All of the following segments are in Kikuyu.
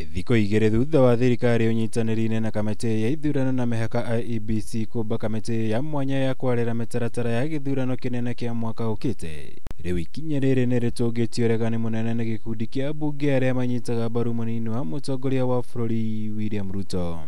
Thikũ igĩrĩ thutha wa thirikari ũnyitanĩri-inĩ na kamĩtĩ ya ithurano na mĩhaka IEBC kũmba kamĩtĩ ya mwanya ya kwarĩra mĩtaratara ya gĩthurano kĩnene kĩa mwaka ũkĩte. Rĩu ikinya rĩrĩ nĩ rĩtũngĩtio ũregani mũnene nĩ gĩkundi kĩa ambunge arĩa manyitaga mbaru mũnini wa mũtongoria wa bũrũri William Ruto.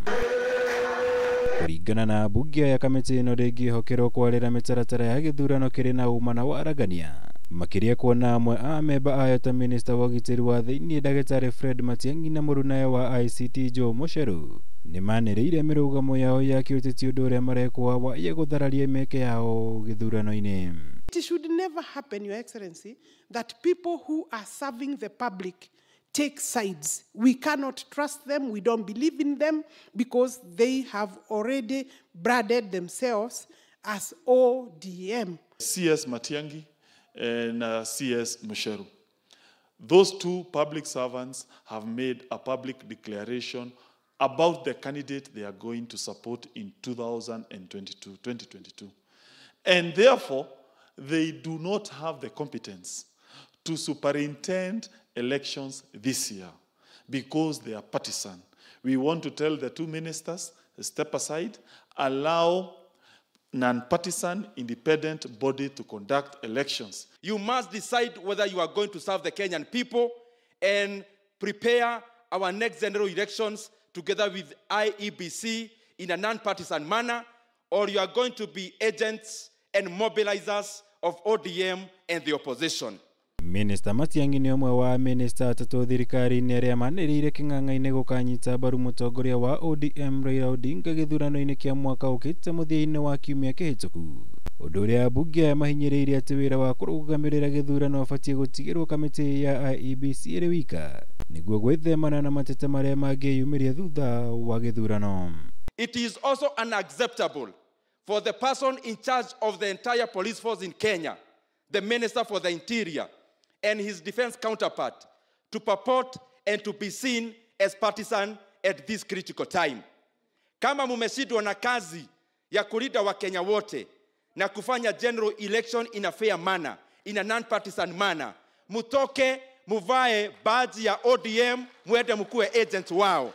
Kũringana na ambunge aya, kamĩtĩ ĩno ndĩngĩhokerwo kwarĩra mĩtaratara ya gĩthurano kĩrĩ na ũma na waragania, makĩria kuona amwe a amemba ayo ta minista wa ũgitĩri wa thĩinĩ ndagĩtarĩ Fred Matiang'i na mũrunawe wa ICT Joe Mucheru nĩmanĩrĩire mĩrũgamo yao ya kĩũteti, ũndũ ũrĩa marekwo waye gũthararia mĩeke yao gĩthurano-inĩ. It should never happen, Your Excellency, that people who are serving the public take sides. We cannot trust them, we don't believe in them, because they have already branded themselves as ODM. CS Matiang'i and CS Mucheru. Those two public servants have made a public declaration about the candidate they are going to support in 2022. And therefore, they do not have the competence to superintend elections this year because they are partisan. We want to tell the two ministers, step aside, allow non-partisan, independent body to conduct elections. You must decide whether you are going to serve the Kenyan people and prepare our next general elections together with IEBC in a non-partisan manner, or you are going to be agents and mobilizers of ODM and the opposition. Minista Matiang'i nĩ ũmwe wa minista atatũ thirikari-inĩ arĩa manĩrĩire kĩng'ang'a-inĩ gũkanyita mbaru mũtongoria wa ODM Raila Odinga gĩthurano-inĩ kĩa mwaka ũkĩte mũthia-inĩ wa kiumia kĩhĩtũku, ũndũ ũrĩa ambunge aya mahinyĩrĩirie atĩ wĩra wa kũrũgamĩrĩra gĩthurano ũbatiĩ gũtigĩrwo kamĩtĩ ya IEBC ĩrĩ wika nĩguo gwĩthemana na mateta marĩa mangĩyumĩria thutha wa gĩthurano. It is also unacceptable for the person in charge of the entire police force in Kenya, the Minister for the Interior, and his defense counterpart to purport and to be seen as partisan at this critical time. Kama mumeshindwa na kazi ya kulinda Wakenya wote na kufanya general election in a fair manner, in a non-partisan manner, mutoke muvae badge ya ODM, muende mkuwe agent wao.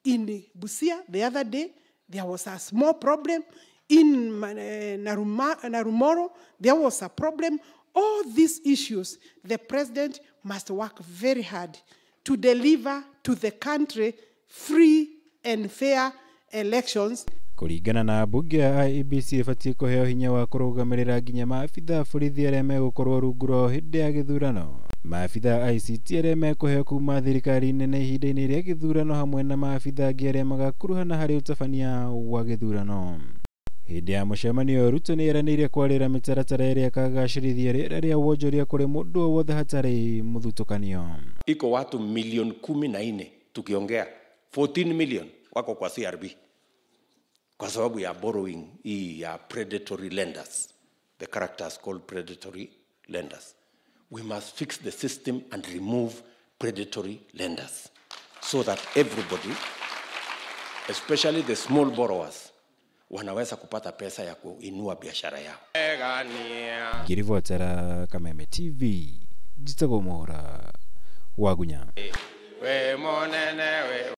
In Busia the other day, there was a small problem. In Narumoro, there was a problem. All these issues, the president must work very hard to deliver to the country free and fair elections. Kũringana na ambunge a IEBC ĩbatiĩ kũheo hinya wa kũrũgamĩrĩra nginya maabitha a borithi arĩa megũkorwo rungu rwao hĩndĩ ya gĩthurano, maabitha a ICT arĩa mekũheo kuma thirikari nene ihinda-inĩ rĩa gĩthurano, hamwe na maabitha angĩ arĩa magakuruhana harĩ ũtabania wa gĩthurano. Hĩndĩ ya mũcemanio, Ruto nĩ eranĩire kwarĩra mĩtaratara ĩrĩa ĩkagacĩrithia rĩera rĩa wonjoria kũrĩ mũndũ o wothe hatarĩ mũthutũkanio. Iko watu milioni 14, tukiongea 14 million wako kwa CRB kwa sababu ya borrowing hii ya predatory lenders, the characters called predatory lenders. We must fix the system and remove predatory lenders so that everybody, especially the small borrowers, wanaweza kupata pesa ya kuinua biashara yao. Ngĩribotera Kameme TV, njĩtagwo Mũhũra wa Gunya. We monene we.